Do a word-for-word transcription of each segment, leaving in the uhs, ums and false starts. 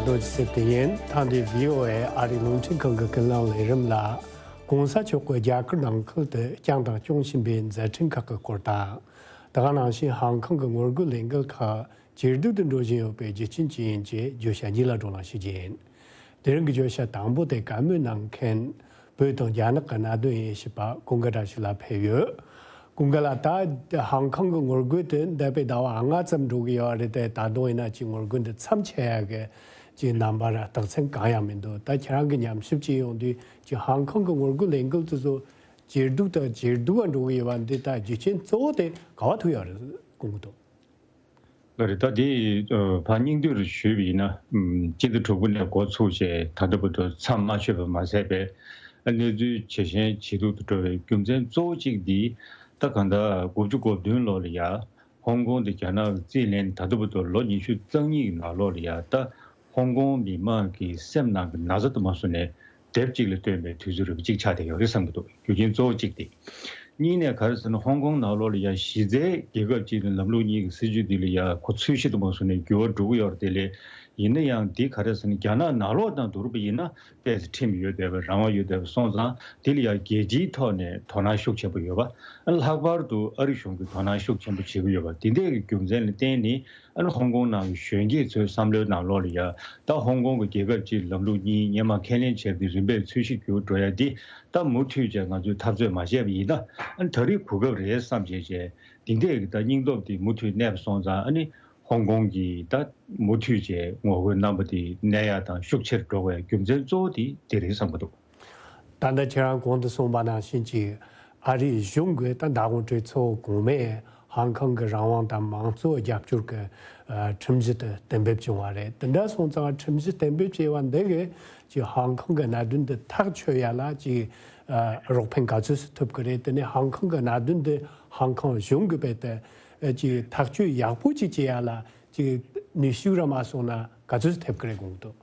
རྡོ་རྗེ་སེ་དེ་ཡིན། ཐེངས་འདིའི་བྷི་ཨོ་ཨེ་ཨ་རིའི་རླུང་འཕྲིན་ཁང་གི་ཀུན་གླེང་ལས་རིམ་ལ། ༸གོང་ས་མཆོག་གིས་རྒྱ་གར་ནང་ཁུལ་དུ་བསྐྱངས་དང་སྐྱོང་བཞིན་པའི་མཛད་འཕྲིན་ཁག་གི་སྐོར་དང་། དེ་ག་ནང་བཞིན་ཧང་ཀོང་གི་ངོ་རྒོལ་ལས་འགུལ་ཁག་ཇེ་སྡུག་ཏུ་འགྲོ་བཞིན་ཡོད་པའི་རྒྱུ་རྐྱེན་ཅི་ཡིན་གྱི་བརྗོད་བྱ་གཉིས་ལ་བགྲོ་གླེང་ཞུ་རྒྱུ་ཡིན། དེ་རིང་གི་བརྗོད་བྱ་དང་པོ་དེ་བཀའ་མོལ་གནང་མཁན་བོད་དང་རྒྱ་ནག་གི་གནད་དོན་ཡིན་ཞེས་པ་ཀུན་དགའ་བཀྲ་ཤིས་ལགས་ཕེབས་ཡོད། ཀུན་དགའ་ལགས། ད་ཧང་ཀོང་གི་ངོ་རྒོལ་དེ་འདས་པའི་ཟླ་བ་ལྔ་ཙམ་འགྲོ་གི་ཡོད་རེད་དེ། ད་དུང་ཡིན་ན་ཅིག་ངོ་རྒོལ་འདི་མཚམས་ཆད་ཡག་གི་ཅིག་རྣམ་པ་ར་རྟགས་མཚན་གང་ཡང་མི་འདུག་ད་ཁྱེད་རང་གི་ཉམས་ཞིབ་བྱེད་ཡོང་དུས་ཅིག་ཧང་ཀོང་གི་ངོ་རྒོལ་ལས་འགུལ་དེ་ཚོ་ཇེ་སྡུག་དང་ཇེ་སྡུག་ག་འགྲོ་གི་ཡོད་པ་འདི་ད་རྒྱུ་རྐྱེན་གཙོ་བོ་དེ་ག་བ་ཐུག་ཡོད་རེད་དགོངས་ཀྱི་འདུག་ལགས་རེད། ད་དེ་ཨ་ཕར་སྙིང་བསྡུས་རུ་ཞུས་པ་ཡིན་ན། ཨམ་སྤྱི་ཟླ་དྲུག་པ་ནས་འགོ་ཚུགས་བྱས་ད་ལྟ་བར་དུ་མཚམས་མ་ཆད་པ་མ་ཟད་པའི་གནས་ཚུལ་ཇེ་ཞན་ཇེ་སྡུག་ཏུ་འགྲོ་བའི་རྒྱུ་མཚན་གཙོ་བོ་གཅིག་འདི། ད་གང་ལྟར་དགུ་བཅུ་གོ་བདུན་ལོ་ལ་ཡ་ཧོང་ཀོང་དེ་རྒྱ་ནག་གིས་རྩིས་ལེན། ད་ལྟ་བར་དུ་ལོ་ཉི་ཤུ་རྩ་གཉིས་ཀྱི་ནང་ལོགས་ལ་ཡ་ད་ཧོང་ཀོང་མི་མང་གི་སེམས་ནང་གི་ན་ཚ་དུ་མ་སོང་ནས། དེབ་གཅིག་ལ་བཏོན་པའི་དུས་ཚོད་རིང་པོ་གཅིག་ཆགས་བསྡད་ཡོད་རེད་བསམ་གྱི་འདུག་རྒྱུ་རྐྱེན་གཙོ་བོ་གཅིག་དེ། གཉིས་ནས་ག་རེ་ཟེར་ན། ཧོང་ཀོང་ནང་ལོགས་ལ་ཡང་གཞི་རྩའི་རྒྱལ་ཁབ་གཅིག་དང་ལམ་ལུགས་གཉིས་ཀྱི་སྲིད་ཇུས་འདི་ལ་ཡང་གོ་ཚོད་ཤི་དུ་མ་སོང་ནས་འགྱུར་བ་འགྲོ་གི་ཡོད་རེད། དེ་ལས་ཡིན་ན་ཡང་འདི་ག་རེ་ཟེར་ན། རྒྱ་ནག་ནང་ལོགས་དང་བསྡུར་བ་ཡིན་ན་ཏོག་ཙམ་ཁྲིམས་ཡོད་བསྡད་པ། རང་དབང་ཡོད་བསྡད་པ་སོང་ཙང་། འདི་ལ་ཡང་རྒྱལ་སྤྱིའི་ཐོག་ནས་དོ་སྣང་ཤུགས་ཆེན་པོ་ཡོད་པ། ལྷག་པར་དུ་ཨ་རི་གཞུང་གིས་དོ་སྣང་ཤུགས་ཆེན་པོ་བྱེད་ཀྱི་ཡོད་པ། འདི་འདྲའི་རྒྱུ་མཚན་ལ་བརྟེན་ནས། ཨ་ནི་ཧོང་ཀོང་ནང་གི་གཞོན་སྐྱེས་ཚོའི་བསམ་བློའི་ནང་ལོགས་ལ་ཡ། ད་ཧོང་ཀོང་གི་རྒྱལ་ཁབ་སྤྱིའི་ལམ་ལུགས་གཉིས་སྔོན་མ་ཁས་ལེན་བྱས་ཏེ་རིམ་པས་ཚོས་གཞི་འགྱུར་འགྲོ་ཡ་འདི། ད་མུ་མཐུད་བྱས་ང་ཚོས་འཐབ་རྩོད་མ་བྱས་པ་ཡིན་ན། ཨ་ནི་ད་རེས་གོ་སྐབས་རེད་བསམ་བྱས་བྱས། འདི་འདྲས་ཀྱི་ད་སྙིང་སྟོབས་དེ་མུ་མཐུད་གནས་པ་སོང་ཙང་། ཨ་ནི་ཧོང་ཀོང་གི་ད་མུ་མཐུད་བྱས་ངོ་རྒོལ་རྣམ་པ་དེ་གནས་ཡ་དང་ཤུགས་ཆེར་འགྲོ་བའི་རྒྱུ་མཚན་གཙོ་བོ་དེ་དེ་རེད་བསམ་གྱི་འདུག་ད་ལྟ་ཁྱེད་རང་གོང་དུ་གསུངས་པ་ནང་བཞིན་གྱི་ཨ་རིའི་གཞུང་གིས་ད་མདང་དགོང་གྲོས་ཚོགས་གོང་མས་ཧང་ཀོང་གི་རང་དབང་དང་མང་གཙོ་རྒྱབ་སྐྱོར་གྱི་ཨ་ཁྲིམས་གཞི་དེ་གཏན་འབེབས་བྱུང་བ་རེད། དེ་འདྲ་སོང་ཙང་ཁྲིམས་གཞི་གཏན་འབེབས་བྱས་པ་འདི་གིས་ཀྱི་ཧང་ཀོང་གི་གནད་དོན་འདི་ཐག་ཆོད་ཡ་ལ་ཀྱི་ཨ་རོགས་ཕན་ག་ཚོད་སུ་ཐུབ་ཀྱི་རེད། དེ་ནས་ཧང་ཀོང་གི་གནད་དོན་འདི་ཧང་ཀོང་གཞུང་གིས་རྦད་དེ་ཨ་ཀྱི་ཐག་གཅོད་ཡག་པོ་ཅིག་བྱེད་ཡ་ལ་ཀྱི་ནུས་ཤུགས་ར་མ་སོང་ན་ག་ཚོད་སུ་ཐེབས་ཀྱི་རེད་དགོངས་འདུག་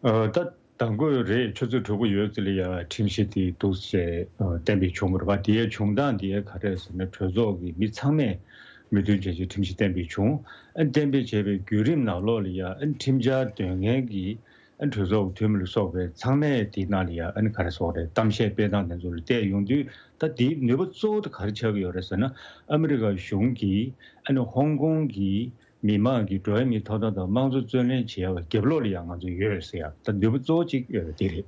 ཨ་ད་དང་པོ་རེད། ཆུ་ཚོད་དྲུག་པ་ཡོལ་ཙམ་ལ་ཡ་ཁྲིམས་གཞི་དེ་འདུག་སེ་ཨ་གཏན་འབེབས་བྱུང་བ་རེད་པ། དེའི་བྱུང་སྟངས་དེ་ག་རེ་ཟེར་ན། གྲོས་ཚོགས་ཀྱི་མི་ཚང་མས་མོས་མཐུན་བྱས་རྗེས་ཁྲིམས་གཞི་གཏན་འབེབས་བྱུང་། ཨ་གཏན་འབེབས་བྱས་པའི་བརྒྱུད་རིམ་ནང་ལོགས་ལ་ཡ་ཨ་ཁྲིམས་འཆར་འདོན་མཁན་གྱི་ཨ་གྲོས་ཚོགས་ཀྱི་འཐུས་མི་ལ་སོགས་པའི་ཚང་མས་དེའི་ནང་ལ་ཡ་ཨ་ནི་ག་རེ་ཟེར་དགོས་རེད། གཏམ་བཤད་སྤེལ་སྟངས་དེ་ཚོ་ལ་བལྟས་ཡོང་དུས། ད་དེའི་ནུས་པ་གཙོ་བོ་དེ་ག་རེ་ཆགས་ཀྱི་ཡོད་རེད་ཟེར་ན། ཨ་མི་རི་ཀ་གཞུང་གིས་ཨ་ནི་ཧོང་ཀོང་གི་མི་མང་གི་འགྲོ་བ་མིའི་ཐོབ་ཐང་དང་དམངས་གཙོ་རྩོད་ལེན་བྱེད་ཡག་གི་རྒྱབ་ལོགས་ལ་ཡང་ང་ཚོ་ཡོད་ཟེར་ཡག་ད་ནུས་པ་གཙོ་བོ་གཅིག་ཡོད་པ་དེ་རེད།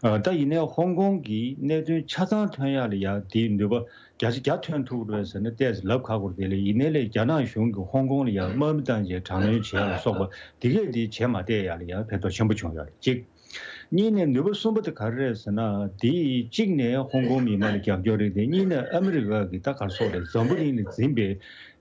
ཨ་ད་ཡིན་ནའི་ཧོང་ཀོང་གི་གནད་དོན་ཆ་ཚང་ཐོན་ཡག་ལ་ཡང་དེའི་ནུས་པ་བརྒྱ་ཆ་བརྒྱ་ཐོན་ཐུབ་ཀྱི་རེད་ཟེར་ན་ཏོག་ཙམ་ལབ་ཁག་པོ་རེད། དེ་ལས་ཡིན་ནའི་ལས་རྒྱ་ནག་གཞུང་གིས་ཧོང་ཀོང་ལ་ཡང་དམག་མི་བཏང་བྱས་དྲག་གནོན་བྱེད་ཡག་ལ་སོགས་པ་དེ་གས་དེ་བྱས་མ་བསྡད་ཡག་ལ་ཡང་ཕན་ཐོགས་ཆེན་པོ་བྱུང་ཡོད་རེད། གཅིག་གཉིས་ནས་ནུས་པ་གསུམ་པ་དེ་ག་རེ་རེད་ཟེར་ན། དེ་གཅིག་ནས་ཧོང་ཀོང་མི་མང་ལ་རྒྱབ་སྐྱོར་རེད་དེ། གཉིས་ནས་ཨ་མི་རི་ཀ་གི་ད་ག་རེ་ཟེར་དགོས་རེད། འཛམ་བུ་གླིང་ནས་འཛིན་པའི་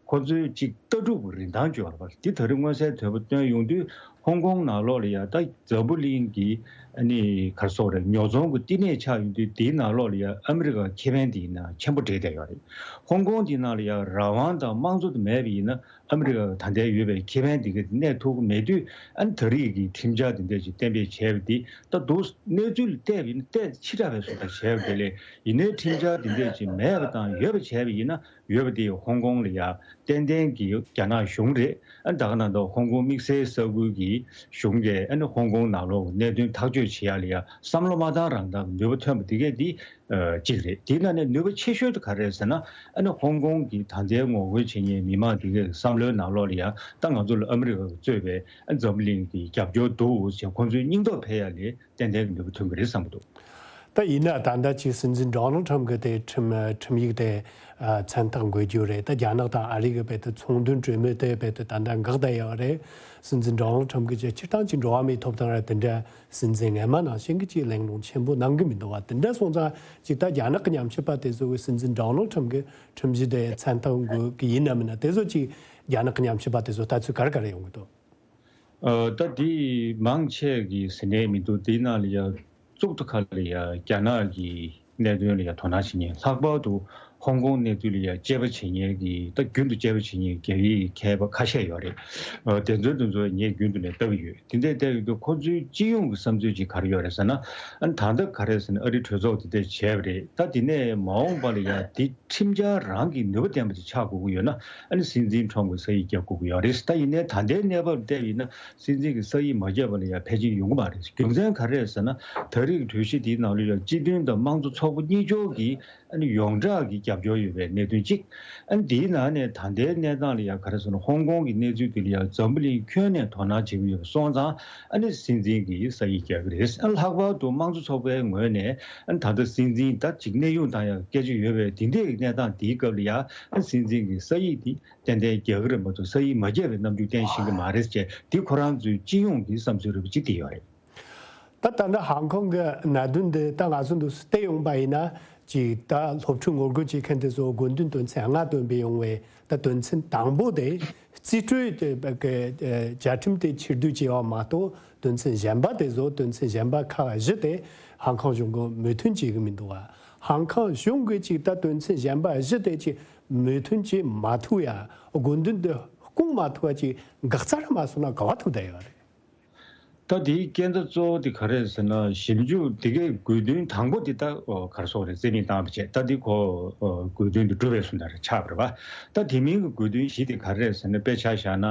ཁོ་ཚོའི་གཅིག་ལྟ་གྲུབ་ཀྱི་རིན་ཐང་ཅིག་ཡོད་རེད་པ། དེ་ད་རེས་མངོན་གསལ་དོད་པོ་སྟོན་ཡོང་དུས། ཧོང་ཀོང་ནང་ལོགས་ལ་ཡ་ད་འཛམ་བུ་གླིང་གི་ཨ་ནི་ག་རེ་ཟེར་དགོས་རེད། ཉོ་ཚོང་གི་བསྟི་གནས་ཆགས་ཡོང་དུས། དེའི་ནང་ལོགས་ལ་ཡ་ཨ་མི་རི་ཀ་ཁེ་ཕན་དེ་ཡིན་ན་ཆེན་པོ་འདྲེས་བསྡད་ཡོད་རེད། ཧོང་ཀོང་དེའི་ནང་ལ་ཡ་རང་དབང་དང་དམངས་གཙོ་དེ་མེད་པ་ཡིན་ན། ཨ་མི་རི་ཀ་ད་ལྟའི་ཡོད་པའི་ཁེ་ཕན་དེ་ག་གནས་ཐུབ་ཀྱི་མེད་དུས། ཨ་ནི་ད་རེས་ཀྱི་ཁྲིམས་འཆར་འདི་འདྲ་ཅིག་གཏན་འབེབས་བྱས་པ་འདི་ད་འདུག་གནས་ཚུལ་ལ་བལྟས་པ་ཡིན་ན་ཏོག་ཙམ་ཕྱི་དྲགས་པའི་བཟོ་ལྟ་བྱས་པ་དེ་ལས། ཡིན་ནའི་ཁྲིམས་འཆར་འདི་འདྲ་ཅིག་མེད་པ་དང་ཡོད་པ་བྱས་པ་ཡིན་ན། ཡོད་པ་དེ་ཧོང་ཀོང་ལ་ཡ་ཏན་ཏན་གྱི་རྒྱ་ནག་གཞུང་རེད། ཨ་ནི་ད་ག་ནང་དུ་ཧོང་ཀོང་དམིགས་བསལ་ས་ཁུལ་གྱི་གཞུང་གིས་ཨ་ནི་ཧོང་ཀོང་ནང་ལོགས་གནད་དོན་ཐག་གཅོད་བྱེད་ཡ་ལ་ཡ་བསམ་བློ་མ་བཏང་རང་བཏང་གི་ནུས་པ་ཐོན་པ་དེ་གས་དེ་ཨ་གཅིག་རེད། དེའི་ནང་ནས་ནུས་པ་ཆེ་ཤོས་དེ་ག་རེ་རེད་ཟེར་ན། ཨ་ནི་ཧོང་ཀོང་གི་ད་ལྟའི་ངོ་རྒོལ་བྱེད་མཁན་མི་མང་དེ་གའི་བསམ་བློའི་ནང་ལོགས་ལ་ཡང་ད་ང་ཚོ་ལ་ཨ་མི་རི་ཀ་གིས་གཙོས་པའི་ཨ་འཛམ་བུ་གླིང་གི་རྒྱབ་སྐྱོར་འདུག་ཟེར་ཁོང་ཚོའི་སྙིང་སྟོབས་འཕེལ་ཡ་ལ་ཏན་ཏན་གྱི་ནུས་པ་ཐོན་གྱི་རེད་བསམ་གྱི་འདུག་ད་ཡིན་ན་ད་ལྟ་ཅིག་སྲིད་འཛིན་ཌོ་ནལ་ཁྲམ་གྱི་དེ་ཁྲིམས་ཁྲིམས་ཡིག་དེ་ཨ་མཚན་རྟགས་འགོད་རྒྱུ་རེད། ད་རྒྱ་ནག་དང་ཨ་རི་གི་རྦད་དེ་ཚོང་དོན་གྲོས་མོལ་དེ་རྦད་དེ་ད་ལྟ་འགག་བསྡད་ཡོད་རེད། སྲིད་འཛིན་ཌོ་ནལ་ཁྲམ་གྱིས་ཅིག་སྤྱིར་བཏང་ཅིག་འགྲོ་བ་མིའི་ཐོབ་ཐང་ར་དེ་འདྲ། སྲིད་འཛིན་སྔོན་མ་ནང་བཞིན་གྱི་ཅིག་གླེང་སློང་ཆེན་པོ་གནང་གི་མི་འདུག་བ། དེ་འདྲ་སོང་ཙང་ཅིག་ད་རྒྱ་ནག་གི་ཉམས་ཞིབ་པ་དེ་ཚོ་གིས་སྲིད་འཛིན་ཌོ་ནལ་ཁྲམ་གྱི་ཁྲིམས་གཞི་དེ་མཚན་རྟགས་འགོད་ཀྱི་ཡིན་ནམ་མིན་ན། དེ་ཚོ་ཅིག་རྒྱ་ནག་གི་ཉམས་ཞིབ་པ་དེ་ཚོ་ལྟ་ཚུལ་ག་རེ་ག་རེ་ཡོང་གི་འདུག་ཨ་ད་དེ་མང་ཆེ་གིས་ཟེར་ནས་མི་འདུག་དེའི་ནང་ལ་ཡ་གཙུག་ཏུ་ཁ་ལ་ཡ་རྒྱ་ནག་གི་གནད་དོན་ལ་ཡ་དོ་སྣང་བྱེད་མཁན། ལྷག་པར་དུ་ ཧོང་ཀོང་གནས་ཚུལ་ལ་ཡང་དཔྱད་པ་བྱེད་མཁན་གྱི། ད་རྒྱུན་དུ་དཔྱད་པ་བྱེད་མཁན་རྒྱ་ཡིག་མཁས་པ་ཁ་ཤས་ཡོད་རེད། ཨ། དེ་ཚོའི་དེ་ཚོ་ངས་རྒྱུན་དུ་ནས་ལྟ་གི་ཡོད། དེ་འདྲའི་ལྟ་ཡོད་དུས་ཁོ་ཚོའི་སྤྱི་ཡོངས་ཀྱི་བསམ་ཚུལ་ཅིག་ག་རེ་ཡོད་རེད་ཟེར་ན། ཨ་ནི་ད་ལྟ་ག་རེ་ཟེར་ན། ཨ་རིའི་གྲོས་ཚོགས་དེ་འདྲ་བྱས་པ་རེད། ད་དེ་ནས་མ་འོངས་པ་ལ་ཡང་དེ་ཁྲིམས་འཆར་རང་གི་ནུས་པ་ལྡན་པ་ཅིག་ཆགས་དགོས་ཀྱི་ཡོད་ན། ཨ་ནི་སྲིད་འཛིན་ཁྲོམ་གྱིས་ས་ཡིག་བརྒྱབ་དགོས་ཀྱི་ཡོད་རེད། ད་ཡིན་ནའི་ད་ལྟའི་གནས་བབ་བལྟས་པ་ཡིན་ན། སྲིད་འཛིན་གྱིས་ས་ཡིག་མ་བརྒྱབ་པ་ལ་ཡང་ཕལ་ཆེར་ཡོང་གི་མ་རེད། རྒྱུ་མཚན་ག་རེ་རེད་ཟེར་ན། ད་རེས་ཀྱི་གྲོས་གཞི་དེའི་ནང་ལ་ཡང་སྤྱི་མཐུན་དང་དམངས་གཙོ་ཚོགས་པ་གཉིས་ཆར་གྱི། ཨ་ནི་ཡོངས་གྲགས་ཀྱི་རྒྱབ་སྐྱོར་ཡོད་པའི་གནད་དོན་གཅིག་ཨ་ནི་དེའི་ནང་ནས་ད་ལྟའི་གནས་སྟངས་ལ་ཡང་ག་རེ་ཟེར་ན། ཧོང་ཀོང་གི་གནས་ཚུལ་དེ་ལ་ཡང་འཛམ་བུ་གླིང་ཁྱོན་ནས་དོ་སྣང་བྱེད་ཀྱི་ཡོད་པ་སོང་ཙང་། ཨ་ནི་སྲིད་འཛིན་གྱིས་ས་ཡིག་རྒྱག་གི་རེད། ཨ་ནི་ལྷག་པར་དུ་དམངས་གཙོ་ཚོགས་པའི་ངོས་ནས། ཨ་ནི་ད་ལྟ་སྲིད་འཛིན་ད་ཅིག་གནས་དབྱུང་བཏང་ཡག་སྐད་ཆ་ཡོད་པའི་དེ་འདྲའི་གནས་སྟངས་དེའི་སྐབས་ལ་ཡང་། ཨ་ནི་སྲིད་འཛིན་གྱིས་ས་ཡིག་དེ་ཏན་ཏན་རྒྱག་གི་རེད་མ་གཏོགས། ས་ཡིག་མ་བརྒྱབ་པའི་རྣམ་འགྱུར་བསྟན་བཞིན་གྱི་མ་རེད་ཅེས། དེ་ཁོ་རང་ཚོའི་སྤྱི་ཡོངས་ཀྱི་བསམ་ཚུལ་རེད་པ་ཅིག་དེ་ཡོད་རེད། ད་ལྟ་ན་ཧང་ཀོང་གི་གནད་དོན་འདི་ད་ང་ཚོ་འདུག་སེ་བལྟས་ཡོང་པ་ཡིན་ན། ཅིག་ད་སློབ་ཕྲུག་ངོ་རྒོལ་བྱེད་མཁན་དེ་ཚོ་དགོས་འདུན་དོན་ཚན་ལྔ་བཏོན་པའི་ཡོང་བའི། ད་དོན་ཚན་དང་པོ་དེ་རྩིས་སྤྲོད་དེ་གི་བཅའ་ཁྲིམས་དེ་ཕྱིར་བསྡུ་བྱས་པ་མ་གཏོགས། དོན་ཚན་གཞན་པ་དེ་ཚོ། དོན་ཚན་གཞན་པ་ཁག་བཞི་དེ་ཧང་ཀོང་གཞུང་གིས་མོས་མཐུན་བྱེད་ཀྱི་མི་འདུག་བ། ཧང་ཀོང་གཞུང་གིས་ཅིག་ད་དོན་ཚན་གཞན་པ་བཞི་དེ་ཅིག་མོས་མཐུན་བྱེད་མ་ཐུབ་ཡ། དགོས་འདུན་དེ་སྐོང་མ་ཐུབ་པ་ཅིག་འགག་རྩ་ར་མ་སོང་ན་ག་བ་ཐུག་བསྡད་ཡོད་རེད། ད་དེའི་རྐྱེན་རྩ་གཙོ་བོ་དེ་ག་རེ་རེད་ཟེར་ན། ཞིབ་འཇུག་དེ་གའི་དགོས་འདུན་དང་པོ་དེ། ད་ག་རེ་ཟེར་དགོས་རེད། རྩིས་མེད་བཏང་བ་བྱས། ད་དེ་ཁོ་དགོས་འདུན་དེ་གྲུབ་པའི་བཟོ་འདྲ་ཆགས་པ་རེད་པ། ད་དེ་མིན་གྱི་དགོས་འདུན་བཞི་དེ་ག་རེ་རེད་ཟེར་ན། དཔེ་ཆ་བཞག་ན།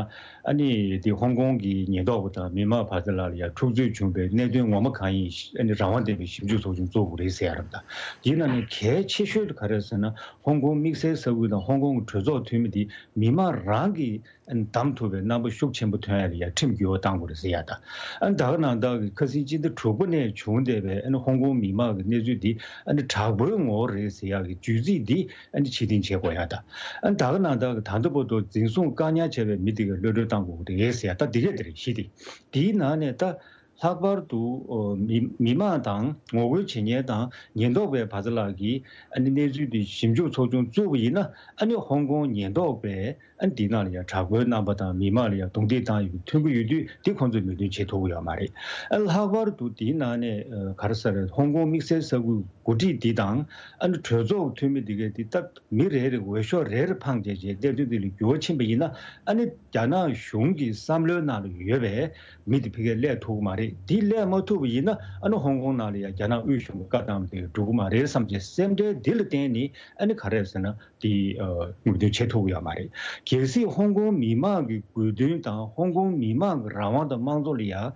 ཨ་ནི་དེ་ཧོང་ཀོང་གི་ཉེན་རྟོག་པ་དང་མི་མང་བར་དུ་ལ་ཡང་འཁྲུག་རྩོད་བྱུང་བའི་གནད་དོན་ངོ་མ་གང་ཡིན། ཨ་ནི་རང་དབང་ལྡན་པའི་ཞིབ་འཇུག་ཚོགས་ཆུང་བཙུགས་དགོས་རེད་ཟེར་ཡ་རེད། ད་དེའི་ནང་ནས་གལ་ཆེ་ཤོས་དེ་ག་རེ་རེད་ཟེར་ན། ཧོང་ཀོང་དམིགས་བསལ་ས་ཁུལ་དང་ཧོང་ཀོང་གི་གྲོས་ཚོགས་འཐུས་མི་དེ་མི་མང་རང་གིས་ཨ་ནི་བདམས་ཐུབ་པའི་རྣམ་པ་ཤུགས་ཆེན་པོ་ཐོན་ཡ་ལ་ཡ་ཁྲིམས་འགྱུར་བ་གཏང་དགོས་རེད་ཟེར་ཡ་དང་། ཨ་ནི་ད་ག་ནང་བཞིན་གྱི་ཁ་སང་སྤྱི་ཟླ་དྲུག་པ་ནས་བྱུང་བསྡད་པའི་ཨ་ནི་ཧོང་ཀོང་མི་མང་གི་གནས་ཚུལ་འདི་ཨ་ནི་དྲག་པོའི་ངོ་བོ་རེད་ཟེར་ཡ་གི་བརྗོད་ཚིག་འདི་ཨ་ནི་ཕྱིར་འཐེན་བྱེད་དགོས་ཡ་དང་། ཨ་ནི་ད་ག་ནང་བཞིན་གྱི་ད་ལྟ་བར་དུ་འཛིན་བཟུང་བཀག་ཉར་བྱས་པའི་མི་དེ་ག་གློད་གྲོལ་གཏང་དགོས་ཀྱི་རེད་ཟེར་ཡ། ད་འདི་གས་དེ་རེད། བཞི་དེ། དེའི་ནང་ནས་ད་ལྷག་པར་དུ། ཨོ། མི་མི་མང་དང་ངོ་རྒོལ་བྱེད་མཁན་དང་ཉེན་རྟོག་པའི་བར་དུ་ལ་གི་ཨ་ནི་གནས་ཚུལ་དེ་ཞིབ་འཇུག་ཚོགས་ཆུང་བཙུགས་པ་ཡིན་ན། ཨ་ནི་ཧོང་ཀོང་ཉེན་རྟོག་པས་ཨ་ནི་དེའི་ནང་ལ་ཡང་དྲག་རྒོལ་རྣམ་པ་དང་མི་མང་ལ་ཡང་རྡུང་རྡེག་བཏང་ཡོད་པའི་ཐོན་གྱི་ཡོད་དུས། དེ་ཁོང་ཚོས་མོས་མཐུན་བྱེད་ཐུབ་ཀྱི་ཡོད་མ་རེད། ཨ། ལྷག་པར་དུ་དེའི་ནང་ནས། ཨ། ག་རེ་ཟེར། ཧོང་ཀོང་དམིགས་བསལ་ས་ཁུལ་འགོ་ཁྲིད་འདི་དང་། ཨ་ནི་གྲོས་ཚོགས་འཐུས་མི་འདི་གས་འདི་ལྟ་མི་རེ་རེ་འོས་ཤོག་རེ་རེ་འཕངས་བྱས་བྱས་གནད་དོན་འདི་ལ་འགྱུར་བ་ཕྱིན་པ་ཡིན་ན། ཨ་ནི་རྒྱ་ནག་གཞུང་གི་བསམ་བློའི་ནང་ལ་ཡོད་པའི་མི་དེ་ཕ་གིར་སླེབས་ཐུབ་ཀྱི་མ་རེད། འདི་སླེབས་མ་ཐུབ་པ་ཡིན་ན། ཨ་ནི་ཧོང་ཀོང་ནང་ལ་ཡང་རྒྱ་ནག་དབུས་གཞུང་གི་བཀའ་བཏང་བ་དེ་འགྲུབ་ཀྱི་མ་རེད་བསམ་བྱས། སེམས་ཁྲལ་འདི་ལ་བརྟེན་ནས་ཨ་ནི་ག་རེ་ཟེར་ན། དེ། ཨ། མོས་མཐུན་བྱེད་ཐུབ་ཀྱི་ཡོད་མ་རེད། གལ་སྲིད་ཧོང་ཀོང་མི་མང་གི་དགོས་འདུན་དང་ཧོང་ཀོང་མི་མང་གི་རང་དབང་དང་དམངས་གཙོ་ལ་ཡང་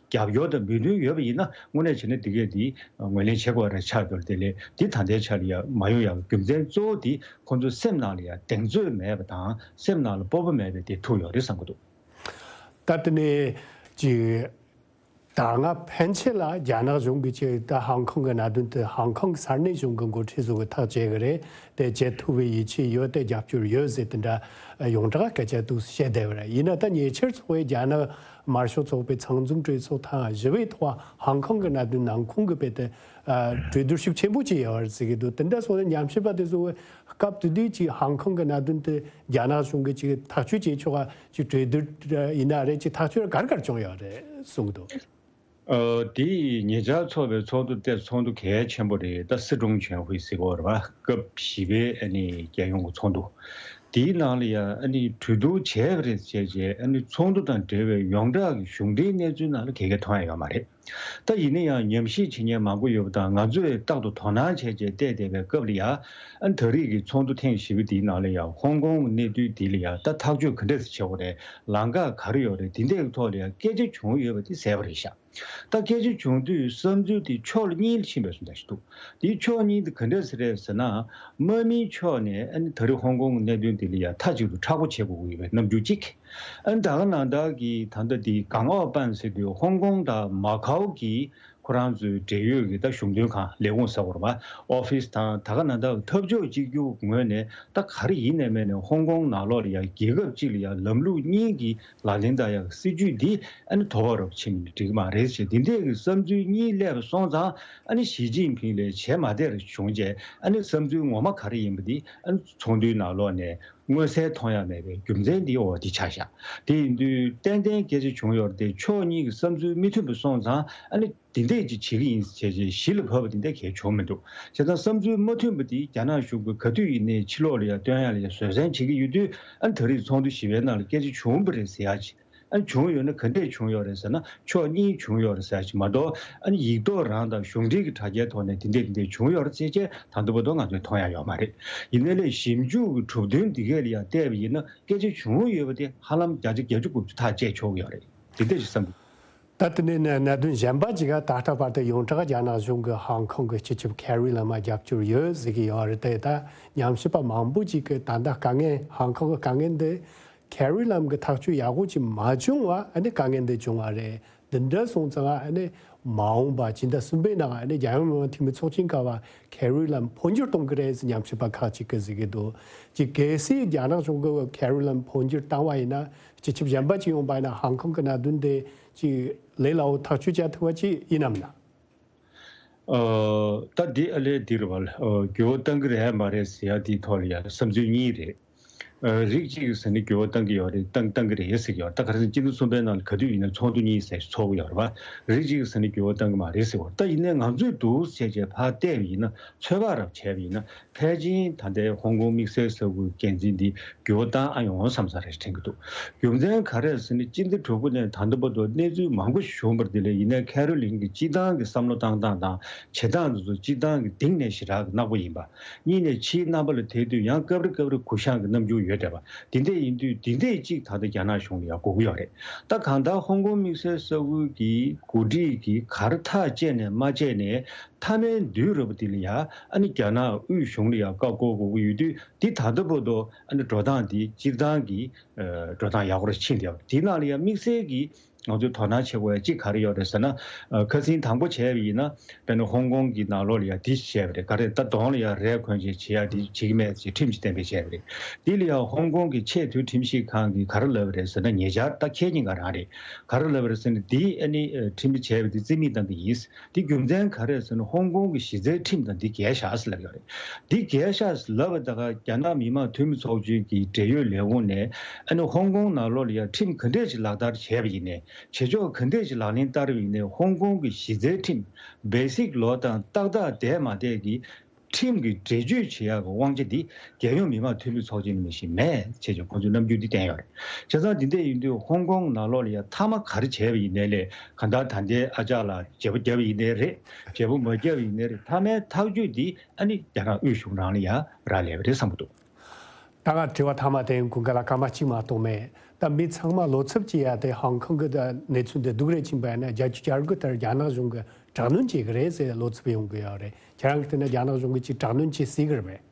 རྒྱབ་སྐྱོར་དང་མོས་མཐུན་ཡོད་པ་ཡིན་ན། དངོས་གནས་བྱས་ན་འདི་གས་འདི་ངོས་ལེན་བྱེད་དགོས་རེད་ཆགས་འདུག་དེ་ལས་འདི་ད་ལྟའི་ཆ་ལ་ཡང་མ་ཡོང་ཡག་རྒྱུ་མཚན་གཙོ་བོ་དེ་ཁོང་ཚོའི་སེམས་ནང་ལ་ཡང་གདེང་ཚོད་མེད་པ་དང་། སེམས་ནང་ལ་སྤོབས་པ་མེད་པའི་དེ་ཐུག་ཡོད་རེད་བསམ་གྱི་འདུག་ད་དེ་ནས་ཅིག་ད་སྔ་ཕན་ཆད་ལ་རྒྱ་ནག་གཞུང་གིས་ཅིག་ད་ཧང་ཀོང་གི་གནད་དོན་དེ་ཧང་ཀོང་གི་ས་གནས་གཞུང་གི་འགོ་ཁྲིད་ཚོ་གིས་ཐག་བཅད་ཀྱི་རེད། དེ་བྱེད་ཐུབ་པའི་ཡིད་ཆེས་ཡོད། དེ་རྒྱབ་སྐྱོར་ཡོད་ཟེར། དེ་འདྲ་ཡོངས་གྲགས་སྐད་ཆ་འདུག་བཤད་བསྡད་པ་རེད། ཡིན་ན་ད་ཉེ་ཆར་ཚོགས་པའི་རྒྱ་ནག་དམར་ཤོག་ཚོགས་པའི་ཚང་འཛོམས་གྲོས་ཚོགས་ཐེངས་བཞི་པའི་ཐོག་ཧང་ཀོང་གི་གནད་དོན་ནང་ཁོང་གིས་དཔེ་དེ། ཨ། གྲོས་བསྡུར་ཤུགས་ཆེན་པོ་བྱས་ཡོད་རེད་ཟེར་གྱི་འདུག་དེ་འདྲ་སོང་ན་ཉམས་ཞིབ་པ་དེ་ཚོ་སྐབས་དེ་དུས་ཀྱི་ཧང་ཀོང་གི་གནད་དོན་དེ་རྒྱ་ནག་གཞུང་གིས་ཅིག་ཐག་གཅོད་བྱེད་ཆོག་ག་ཅིག་གྲོས་བསྡུར་ཡིན་ན་རེད། ཅིག་ཐག་གཅོད་ག་རེ་ག་རེ་བྱུང་ཡོད་རེད་གསུང་གི་འདུག་ཨ། དེ་ཉེ་ཆར་ཚོགས་པའི་ཚོགས་འདུ་དེ་ཚོགས་འདུ་གལ་ཆེན་པོ་རེད། ད་སི་ཀྲུང་ཆོན་ཧུའེ་ཟེར་གྱི་ཡོད་རེད་པ། སྐབས་བཞི་པའི་ཨ་ནི་རྒྱལ་ཡོངས་ཀྱི་ཚོགས་འདུ། དེའི་ནང་ལ་ཡང་ཨ་ནི་གྲོས་བསྡུར་བྱས་པ་རེད་བྱས་བྱས། ཨ་ནི་ཚོགས་འདུ་དང་འབྲེལ་བའི་ཡོངས་གྲགས་ཀྱི་གཞུང་འབྲེལ་གནས་ཚུལ་ནང་ལ་ག་གེ་མཐོང་ཡ་ཡོད་མ་རེད། ད་ཡིན་ན་ཡང་ཉམས་ཞིབ་བྱེད་མཁན་མང་པོ་ཡོད་པ་དང་། ང་ཚོས་རྟག་ཏུ་དོ་སྣང་བྱས་བྱས་བལྟས་བསྡད་པའི་སྐབས་ལ་ཡང་། ཨ་ནི་ད་རེས་ཀྱི་ཚོགས་འདུ་ཐེངས་བཞི་པ་དེའི་ནང་ལ་ཡང་ཧོང་ཀོང་གི་གནད་དོན་འདི་ལ་ཡང་ད་ཐག་གཅོད་ག་འདྲས་སེ་བྱེད་དགོས་རེད། ལམ་ཁ་ག་རེ་ཡོད་རེད། འདི་འདྲའི་ཐོག་ལ་ཡང་སྐད་ཆ་བྱུང་ཡོད་པ་དེ་གསལ་པོ་རེད་ཤག་ད་སྐད་ཆ་བྱུང་དུས་བསམ་ཚུལ་དེ་ཕྱོགས་ལ་གཉིས་ལ་ཕྱིན་པའི་བཟོ་འདྲ་ཞིག་འདུག་དེའི་ཕྱོགས་གཉིས་དེ་ག་འདྲས་སེ་རེད་ཟེར་ན། དམག་མིའི་ཕྱོགས་ནས་ཨ་ནི་ད་རེས་ཧོང་ཀོང་གི་གནད་དོན་དེ་ལ་ཡང་མཐའ་གཅིག་ཏུ་མཁྲེགས་པོ་བྱེད་དགོས་ཀྱི་ཡོད་པའི་རྣམ་འགྱུར་གཅིག་ཨ་ནི་ད་ག་ནང་བཞིན་གྱི་ད་ལྟ་དེ་ཀང་ཨའོ་པན་ཟེར་དུས་ཧོང་ཀོང་དང་མ་ཁའོ་གི་ཁོ་རང་ཚོའི་འབྲེལ་ཡོད་ཀྱི་ད་གཞུང་དོན་ཁང་ལས་ཁུངས་ཟེར་དགོས་རེད་པ། ཨོ་ཕིས་དང་། ད་ག་ནང་བཞིན་འཐབ་ཕྱོགས་གཅིག་གྱུར་ངོས་ནས་ད་ག་རེ་ཡིན་ནའི་མིན་ནའི་ཧོང་ཀོང་ནང་ལོགས་ལ་ཡང་རྒྱལ་ཁབ་གཅིག་ལ་ཡང་ལམ་ལུགས་གཉིས་ཀྱི་ལག་ལེན་བསྟར་ཡག་སྲིད་ཇུས་འདི་ཨ་ནི་དོ་ཕོག་རོགས་ཕྱིན་ན་འགྲིག་གི་མ་རེད་ཅེས། འདི་འདྲས་ཀྱི་བསམ་ཚུལ་གཉིས་སླེབས་པ་སོང་ཙང་། ཨ་ནི་ཞི་ཅིན་ཕིང་ལས་བྱེད་མ་བདེ་རུ་བྱུང་རྗེས། ཨ་ནི་བསམ་ཚུལ་ངོ་མ་ག་རེ་ཡིན་པ་འདི་ཨ་ནི་ཚོགས་འདུའི་ནང་ལོགས་ནས་ མངོན་གསལ་མཐོང་ཡ་མེད་པའི་རྒྱུ་མཚན་འདི་འོ་འདི་ཆགས་ཤག་དེ་ཡིན་དུས་ཏན་ཏན་སྐད་ཆ་བྱུང་ཡོད་རེད་དེ། ཕྱོགས་གཉིས་ཀྱི་བསམ་ཚུལ་མི་མཐུན་པ་སོང་ཙང་ཨ་ནི་འདི་འདྲས་ཅིག་བྱེད་ཀྱི་ཡིན་ཟེར་བྱས་གཞི་ལ་བབས་པ་འདི་འདྲས་གལ་བྱུང་མི་འདུག་བྱས་ཙང་བསམ་ཚུལ་མ་མཐུན་པ་འདི་རྒྱ་ནག་གཞུང་གིས་ག་དུས་ཡིན་ནའི་ཕྱི་ལོགས་ལ་ཡ་སྟོན་ཡ་ལ་ཡ་བཟོད་བསྲན་བྱེད་ཀྱི་ཡོད་དུས། ཨ་ནི་ད་རེས་ཚོགས་འདུ་བཞི་པའི་ནང་ལ་སྐད་ཆ་བྱུང་བ་རེད་ཟེར་ཡ་ཅིག་ཨ་ནི་བྱུང་ཡོད་ན་ག་འདྲས་བྱུང་ཡོད་རེད་ཟེར་ན། ཕྱོགས་གཉིས་བྱུང་ཡོད་རེད་ཟེར་ཞིག་མ་གཏོགས། ཨ་ནི་ཡིག་ཐོག་རང་དང་གཞུང་འབྲེལ་གྱི་དྲ་རྒྱའི་ཐོག་ནས་དེ་འདྲས་དེ་འདྲས་བྱུང་ཡོད་རེད་ཟེར་བྱས་ད་ལྟ་བར་དུ་ང་ཚོས་མཐོང་ཡ་ཡོད་མ་རེད། ཡིན་ནའི་ལས་ཞིབ་འཇུག་གི་གྲུབ་དོན་འདི་གས་ལ་ཡང་བལྟས་པ་ཡིན་ན། སྐད་ཆ་བྱུང་ཡོད་པ་དེ་ཧ་ལམ་བརྒྱ་ཆ་བརྒྱད་ཅུ་དགུ་བཅུ་ཐག་བཅད་ཆོག་གི་ཡོད་རེད། དེ་འདྲས་ཞིག་བསམ་གི། ད་དེ་ནས་ནས་གནད་དོན་གཞན་པ་ཅིག་ག་ད་ལྟ་བར་དུ་ཡོངས་གྲགས་རྒྱ་ནག་གཞུང་གིས་ཧང་ཀོང་གི་སྤྱི་ཁྱབ་ཁེ་རི་ལམ་མ་རྒྱབ་སྐྱོར་ཡོད་ཟེར་གི་ཡོད་རེད་དེ། ད་ཉམས་ཞིབ་པ་མང་པོ་ཅིག་གིས་ད་ལྟ་དཀའ་ངལ་ཧང་ཀོང་གི་དཀའ་ངལ་འདི་ཁེ་རི་ལམ་གྱི་ཐག་གཅོད་ཡག་པོ་ཅིག་མ་བྱུང་བ། ཨ་ནི་དཀའ་ངལ་འདི་བྱུང་བ་རེད། འདི་འདྲ་སོང་ཙང་ཨ་ནི་མ་འོངས་པ་ཕྱི་ཟླ་གསུམ་པའི་ནང་ཨ་ནི་རྒྱལ་ཡོངས་མི་དམངས་འཐུས་མི་ཚོགས་ཆེན་སྐབས་ཁེ་རི་ལམ་འཕོ་འགྱུར་གཏོང་གི་རེད་ཟེར་ཉམས་ཞིབ་པ་ཁག་ཅིག་གིས་ཟེར་གི་འདུག་ཅིག་གལ་སྲིད་རྒྱ་ནག་གཞུང་གིས་ཁེ་རི་ལམ་འཕོ་འགྱུར་བཏང་བ་ཡིན་ན། སྤྱི་ཁྱབ་གཞན་པ་ཅིག་ཡོང་པ་ཡིན་ན་ཧང་ཀོང་གི་གནད་དོན་དེ་ཅིག་ལས་སླ་བོ་ཐག་གཅོད་བྱ་ཐུབ་པ་ཅིག་ཡིན་ནམ་ན། ཨོ། ད་འདི་ཨ་ལས་འདིར་བ་ལ་ཨོ་འགྱུར་བ་གཏང་གི་རེད་མ་རེད་ཟེར་ཡ་འདིའི་ཐོག་ལ་ཡ་བསམ་ཚུལ་གཉིས་རེད། ཨོ། རིགས་གཅིག་གིས་ཟེར་ན་འགྱུར་བ་གཏང་གི་ཡོད་རེད། གཏང་གཏང་གི་རེད་ཟེར་གི་ཡོད། ད་ག་རེ་ཟེར་ན་སྤྱི་ཟླ་གསུམ་པའི་ནང་ལ་ག་དུས་ཡིན་ན་ཚོགས་འདུ་གཉིས་ཟེར་ཚོགས་ཀྱི་ཡོད་རེད་པ། རིགས་གཅིག་གིས་ཟེར་ན་འགྱུར་བ་གཏང་གི་མ་རེད་ཟེར་བ། ད་ཡིན་ནའི་ང་ཚོས་འདུག་ཟེར་བྱས་ཕར་བལྟས་པ་ཡིན་ན། ཚོད་དཔག་རབ་བྱས་པ་ཡིན་ན། ཕལ་ཆེར་ད་ལྟའི་ཧོང་ཀོང་དམིགས་བསལ་ས་ཁུལ་འགན་འཛིན་འདི་འགྱུར་བ་བཏང་ཨ་ཡོང་བསམ་ས་རེད་དྲན་གྱི་འདུག་རྒྱུ་མཚན་ག་རེ་ཟེར་ན་སྤྱི་ཟླ་དྲུག་པ་ནས་ད་ལྟ་བར་དུ་གནས་ཚུལ་མང་པོ་ཞིག་བྱུང་བར་དེ་ལས་ཡིན་ནའི་ཁེ་རི་ལམ་གྱི་སྤྱིར་བཏང་གི་བསམ་བློ་བཏང་སྟངས་དང་བྱེད་སྟངས་འདི་ཚོ་སྤྱིར་བཏང་གི་གཏིང་ནས་ཞེ་དྲག་གི་ནག་པོ་ཡིན་པ། གཉིས་ནས་ཕྱིའི་རྣམ་པ་ལ་དེ་དུས་ཡང་སྐབས་རེ་སྐབས་རེ་གུ་བཤངས་ཀྱི་རྣམ་འགྱུར་ཡོད་བསྡད་པ། དེ་འདྲས་ཡིན་དུས་དེ་འདྲས་གཅིག་ད་ལྟ་རྒྱ་ནག་གཞུང་ལ་ཡང་དགོས་ཀྱི་ཡོད་རེད། ད་གང་ལྟར་ཧོང་ཀོང་དམིགས་བསལ་ས་ཁུལ་གྱི་འགོ་ཁྲིད་ཀྱིས་ག་རེ་ཐག་བཅད་ནས་མ་བཅད་ནས། མཐའ་མའི་དུས་རབས་འདི་ལ་ཡ་ཨ་ནི་རྒྱ་ནག་དབུས་གཞུང་ལ་ཡ་བཀའ་བསྒོ་དགོས་ཀྱི་ཡོད་དུས། འདི་ད་ལྟ་བར་དུ་ཨ་ནི་འགྲོ་སྟངས་འདི་སྤྱིར་བཏང་གི་ཨ་འགྲོ་སྟངས་ཡག་པོ་རེ་ཕྱིན་བསྡད་ཡོད། འདི་ནང་ལ་ཡ་དམིགས་བསལ་གྱི་ང་ཚོས་དོ་སྣང་བྱེད་དགོས་ཡ་གཅིག་ག་རེ་ཡོད་རེད་ཟེར་ན། ཨ་ཁ་སང་དང་པོ་བྱས་པ་ཡིན་ན། དཔེར་ན་ཧོང་ཀོང་གི་ནང་ལོགས་ལ་ཡ་འདི་བྱས་པ་རེད། ག་རེ་ད་གདོང་ལ་ཡ་རས་གོན་བྱས་བྱེད་ཡ་འདི་བྱེད་ཀྱི་མེད་ཅེས་ཁྲིམས་ཤིག་གཏན་འབེབས་བྱས་པ་རེད། འདི་ལ་ཡ་ཧོང་ཀོང་གི་ཆེས་མཐོའི་ཁྲིམས་ཞིབ་ཁང་གིས་ག་རེ་ལབ་པ་རེད་ཟེར་ན། ཉེ་ཆར་ད་ཁྱེད་ཉིན་ག་རང་རེད། ག་རེ་ལབ་པ་རེད་ཟེར་ན། འདི་ཨ་ནི་ཨ་ཁྲིམས་བྱས་པ་འདི་རྩིས་མེད་བཏང་གི་ཡིན། འདི་རྒྱུ་མཚན་ག་རེ་ཟེར་ན། ཧོང་ཀོང་གི་གཞི་རྩའི་ཁྲིམས་དང་འདི་འགལ་ཤག་ཟེར་ལབ་ཡོད་རེད། འདི་འགལ་ཤག་ཟེར་ལབ་པ་ད་ག་རྒྱ་ནག་མི་དམངས་འཐུས་མི་ཚོགས་ཆུང་གི་འབྲེལ་ཡོད་ལས་ཁུངས་ནས་ཨ་ནི་ཧོང་ཀོང་ནང་ལོགས་ལ་ཡ་ཁྲིམས་ག་འདྲས་ཅིག་ལག་བསྟར་བྱས་པ་ཡིན་ནའི། བྱེད་ཕྱོགས་ག་འདྲས་ཅིག་ལག་ལེན་བསྟར་བ་ཡིན་ནའི། ཧོང་ཀོང་གི་གཞི་རྩའི་ཁྲིམས་བེ་སིག་ལོ་དང་ཏག་ཏག་བསྡད་མ་བསྡད་ཀྱི་ཁྲིམས་ཀྱི་འགྲེལ་བརྗོད་བྱེད་ཡག་གི་དབང་ཆ་འདི་རྒྱལ་ཡོངས་མི་དམངས་འཐུས་མི་ཚོགས་ཆེན་ནས་མི་ཞིག་མེད་ཅེས་ཀྱང་ཁོང་ཚོས་རྣམ་འགྱུར་འདི་བསྟན་ཡོད་རེད། བྱས་ཙང་འདི་འདྲ་ཡིན་དུས་ཧོང་ཀོང་ནང་ལོགས་ལ་ཡ་མཐའ་མ་ག་རེ་བྱས་པ་ཡིན་ནའི་ལས། གང་ལྟར་ད་ལྟའི་ཨ་ཅག་ལ་བརྗེ་པོ་བརྒྱབ་པ་ཡིན་ནའི་རེད། བརྗེ་པོ་མ་བརྒྱབ་པ་ཡིན་ནའི་རེད། མཐའ་མའི་ཐག་གཅོད་འདི་ཨ་ནི་རྒྱ་ནག་དབུས་གཞུང་རང་ལ་ཡ་རག་ལས་པ་རེད་བསམ་གྱི་འདུག་ད་ང་དྲི་བ་མཐའ་མ་དེ་ཀུན་དགའ་ལགས་སྐར་མ་གཅིག་མ་གཏོགས་མེད། ད་མི་ཚང་མ་བློ་འཚབ་ཀྱིས་ཡ་དེ་ཧོང་ཀོང་གི་ད་གནས་ཚུལ་འདི་སྡུག་རུ་ཕྱིན་པ་ཡིན་ན། བརྒྱད་ཅུ་གྱ་དགུ་ལྟར་རྒྱ་ནག་གཞུང་གིས་དྲག་གནོན་བྱེད་ཀྱི་རེད་ཟེར་བློ་འཚབ་ཡོང་གི་ཡོད་རེད། ཁྱེད་རང་གིས་བལྟས་ན་རྒྱ་ནག་གཞུང་གིས་ཅིག་དྲག་གནོན་བྱེད་སྲིད་ཀྱི་རེད་པས།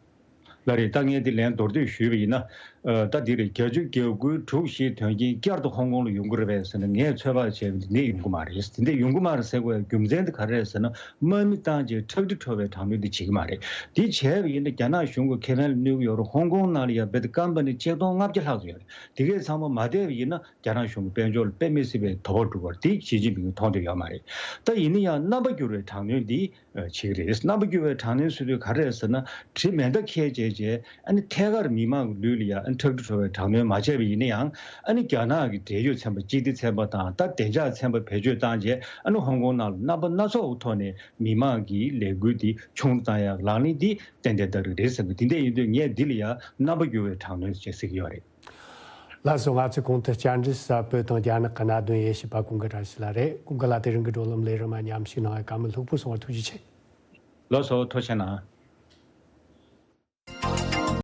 ལགས་རེད། ད་ངས་འདི་ལན་མདོར་བསྡུས་ཞུས་པ་ཡིན་ན། ཨ་ད་འདི་རེད། བརྒྱད་ཅུ་གྱ་དགུའི་དྲུག་བཞིའི་དོན་རྐྱེན་བསྐྱར་དུ་ཧོང་ཀོང་ལ་ཡོང་གི་རེད་པས་ཟེར་ན། ངས་ཚོད་དཔག་བྱས་པ་འདི་ནས་ཡོང་གི་མ་རེད། དེ་འདྲ་ཡོང་གི་མ་རེད་ཟེར་དགོས་ཡ་རྒྱུ་མཚན་དེ་ག་རེ་རེད་ཟེར་ན། དམག་མི་བཏང་རྗེས་ཁྲག་དྲི་བྲོ་བའི་དྲག་གནོན་འདི་བྱེད་ཀྱི་མ་རེད། འདི་བྱས་པ་ཡིན་ན་རྒྱ་ནག་གཞུང་གི་ཁེ་ཕན་ལ་གནོད་ཀྱི་ཡོད་རེད། ཧོང་ཀོང་ནང་ལ་ཡ་རྦད་དེ་ཀམ་པ་ནི་ཆིག་སྟོང་ལྔ་བརྒྱ་ལྷག་ཙམ་ཡོད་རེད། དེ་གས་ཚང་མ་མ་བསྡད་པ་ཡིན་ན་རྒྱ་ནག་གཞུང་གི་དཔལ་འབྱོར་ལ་དཔེ་མི་སྲིད་པའི་དོ་ཕོག་འགྲོ་གི་རེད། དེ་ཞི་ཅིན་ཕིང་གིས་མཐོང་འདོད་ཡོད་མ་རེད། ད་ཡིན་ན་ཡང་རྣམ་པ་འགྱུར་བའི་དྲག་གནོན་འདི་བྱེད་ཀྱི་རེད། རྣམ་པ་འགྱུར་བའི་དྲག་གནོན་ཟེར་དུས་ག་རེ་རེད་ཟེར་ན། གྲི་མེ་མདའ་འཁྱེར་བྱས་རྗེས་ཨ་ནི་ཐད་ཀར་མི་མང་གི་ལུས་ལ་ཡ་ཨ་ནི་ཁྲག་དྲི་བྲོ་བའི་དྲག་གནོན་མ་བྱས་པ་ཡིན་ན་ཡང་། ཨ་ནི་རྒྱ་ནག་གི་འབྲེལ་ཡོད་ཚན་པ། སྤྱི་བདེ་ཚན་པ་དང་ད་བདེ་འཇགས་ཚན་པ་བེད་སྤྱོད་བཏང་རྗེས་ཨ་ནི་ཧོང་ཀོང་ནང་ལ་རྣམ་པ་སྣ་ཚོགས་ཀྱི་ཐོག་ནས་མི་མང་གི་ལས་འགུལ་འདི་ཆུང་རུ་བཏང་ཡག་ལག་ལེན་འདི་ཏན་ཏན་བསྟར་གྱི་རེད་བསམ་གི། དེ་འདྲ་ཡིན་དུས་ངས་འདི་ལ་ཡ་རྣམ་པ་འགྱུར་བའི་དྲག་གནོན་ཞེས་ཟེར་གྱི་ཡོད་རེད། ལགས་སོ། ང་ཚོའི་གོང་དུ་བཅར་འདྲི་ཟུར་པ་བོད་དང་རྒྱ་ནག་གི་གནད་དོན་དབྱེ་ཞིབ་པ་ཀུན་དགའ་བཀྲ་ཤིས་ལགས་རེད། ཀུན་དགའ་ལགས་དེ་རིང་གི་བགྲོ་གླེང་ལས་རིམ་མཉམ་ཞུགས་གནང་བའི་བཀའ་མོལ་ལྷུག་པོ་གསུང་བར་ཐུགས་རྗེ་ཆེ། ལགས་སོ། ཐུགས་རྗེ་གནང་།